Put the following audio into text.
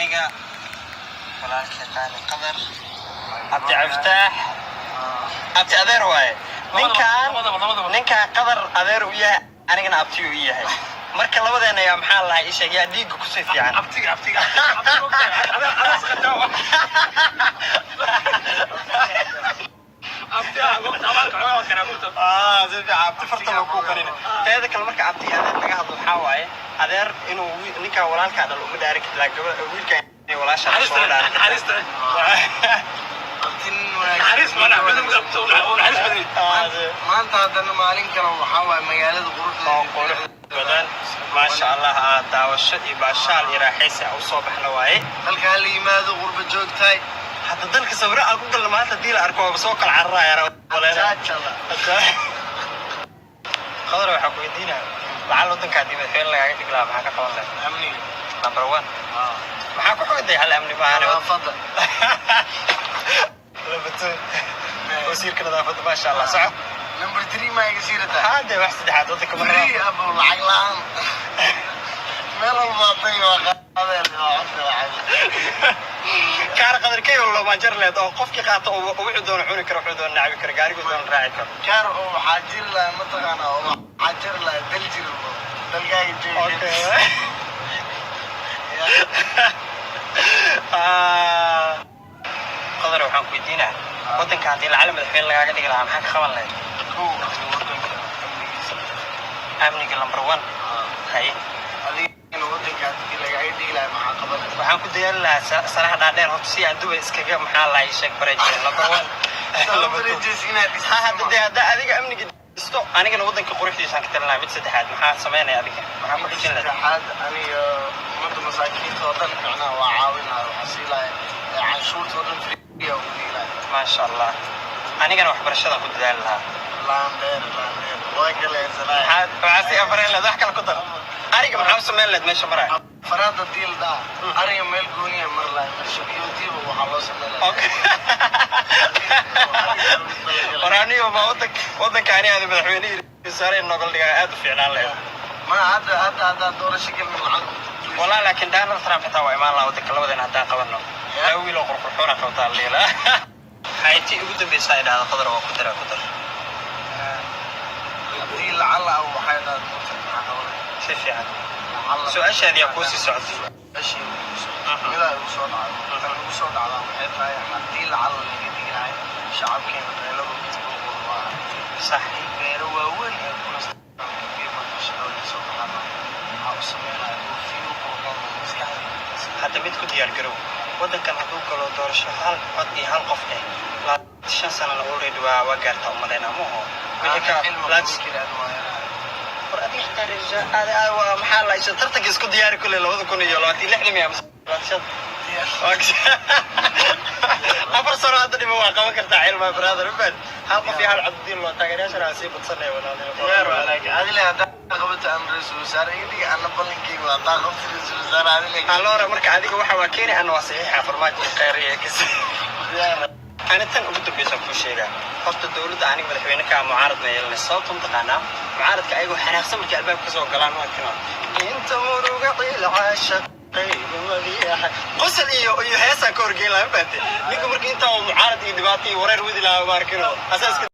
Aniga, walaalkii qaali Qadar, Abdi Caftaax, abti adeer waaye ninkaan. Labadaba. Ninkaan Qadar adeer u yahay, anigana abti u yahay. Marka labadeena yaa, maxaa lahay, isheeg, yaa dhiigga kusii fiican? Abtiga, abtiga, abtiga, adaa saqataa. Abti ah, waqti abaalka xogaa karaa mugta. Ah, si fiican abti farta loo kuu qarina. Teeda kale, marka abti adeer laga hadlo, waxaa waaye adeer inuu ninkaan walaalkaa dhalo uma dhaari karti, laakiin wiilkaan inay walaashaa dhasho uma dhaari kartaa. Naxariista, naxariis mana mid abti oo naxariis badan. Ah, Maanta haddana maalin kale waxaa waaye magaalada quruxda oo qurux badan, maasha Allah. Aa daawasho iyo baashaal iyo raaxaysi aan usoo baxna waaye. Dalka hala yimaado, qurba joogtahay. Hadda dalka sawiro aan ku galna maanta haddii la arko, waaba soo kala cararaya. Jaajala. Qadar, waxaa ku weydiinaya, lacag waddanka haddii madaxweyne lagaaga dhigi lahaa, maxaa ka qaban lahayd? Amniga. Number one, maxaa ku xogaday? Hal amni maahan. Nadaafadda. Number two, wasiirka nadaafadda, maasha Allah, soco. Number three ma iga siirataa? Hadde wax saddexaad waddanka ma Three, abo, lacag la'aan meel walba tay waa qaadeen, waa cunta lacag. Kaar Qadarkey loomaa jar leed oo qofkii qaato oo wuxuu doono cuni karo, wuxuu doono nacabi karo, gaariguu doono raaci karo. Kaar oo waxaa jiri lahaa, mataqaanaa, oo waxaa jiri lahaa daljir dalkaaga jooga. Okay. Ah, Qadar, waxaan ku weydiinaa, waddanka haddii lacala madaxweyne lagaaga dhigi lahaa, maxaa ka qaban lahayd? Kow, wadanka amnigiisa. Amniga number one, haye. Adigana wadanka haddii lagaaga dhigi lahaa, maxaa qaban? Waxaan ku dadaali lahaa saraha dhaadheer horta si aan Dubai iskaga, maxaa lahay, sheeg, bareejeen, number one. Number two. Ha, hadda dee hadda adiga amniga dhisto, anigana waddanka quruxdiisaan ka talin lahaa. Mid saddexaad maxaa sameynaya adiga? Maxaa ku xijin lahayd? Saddexaad, aniga ummadda masaakiinta oo dhan macnaha waa caawin lahaa, waxaa sii lahay canshuurta oo dhan free ugu dhigi lahay. Maasha Allah. Anigana waxbarashadaan ku dadaali lahaa. Laandheer, laandheer waa galeysanaa. Maxaa si afareen lahayd? Wax kale ku dar. Ariga maxaa u samayn lahayd meesha maraya? Afaraad hadii la dhaha, ariga meel gooniya mar lahay, marshabiyoodiiba waxaa loo sameyn lahaa. Okay. War aniga ma wadanka ani aada madaxweyne wasaare nogal dhigaa aad u fiicnaan lahayd. Ma hadda haddaa doorasho gelin lacag. Walaa, laakiin Donald Trump xitaa waa imaan lahaa wadanka labadeena haddaan qabano. Laba wiil oo qurqurxoona qabtaa liila. Hayti ugu dambeysa ay dhahda Qadar waa ku dara, ku dar. Haddii lacala waxay dhahda maxaa qabanay? Si fiican. Lacala. Su-aashaadii yaa kuusii socotay. Su-aashii midaa igu soo dhacday, tan igu soo dhacdaa waxay tahay, haddii lacala laga dhigi lahay, shacabkeena qayladu buuqooda waa beero waaweyn ee ku nastaan marka shaqada kasoo baxaan, waxaa u sameynaya dhoofiyo qurxoon oo maskaxda. Hadda mid ku diyaar garow: waddankan hadduu galo doorasho hal cod iyo hal qof eh, 25 sanana already waa gaartaa umaleynaa, maho wixii ka Cilmi labaatan. War adiga xitaa ra'iisul wasaare waa, maxaa la isha, tartanka isku diyaari kulle 2026 miya mise 25? 4 sano hadda dhima, waa qaban kartaa cilma, brother, mafahad? Hal qof iyo hal cod diin loo taageerayaashana aan sii badsanaya. Diyaar waa, walaalayaal. Laakiin adile haddaa qabato aan ra'iisul wasaare iga dhiga, ana ballankeyga waa haddaa qabto ra'iisul wasaare adile. Allora, marka adiga waxa waa keeni, ana waa saxiixa, Farmaajo iyo kheyr iyo kas. Diyaar. Ani tan ugu dambeysa kuu sheegaa: horta dowladda aniga madaxweyne ka mucaarad ma yeelanay. Sababta mataqaanaa? Mucaaradka ayagoo xanaaqsan markay albaabka kasoo galaan, waa kino inta muruga ciil caashaqayga madiyaxa qosol iyo heesaan ka horgeyn lahaa, ma fahamtay? Ninka marka intaa oo mucaarad iyo dhibaato iyo wareer wadi lahaa, ma arkino asaaska.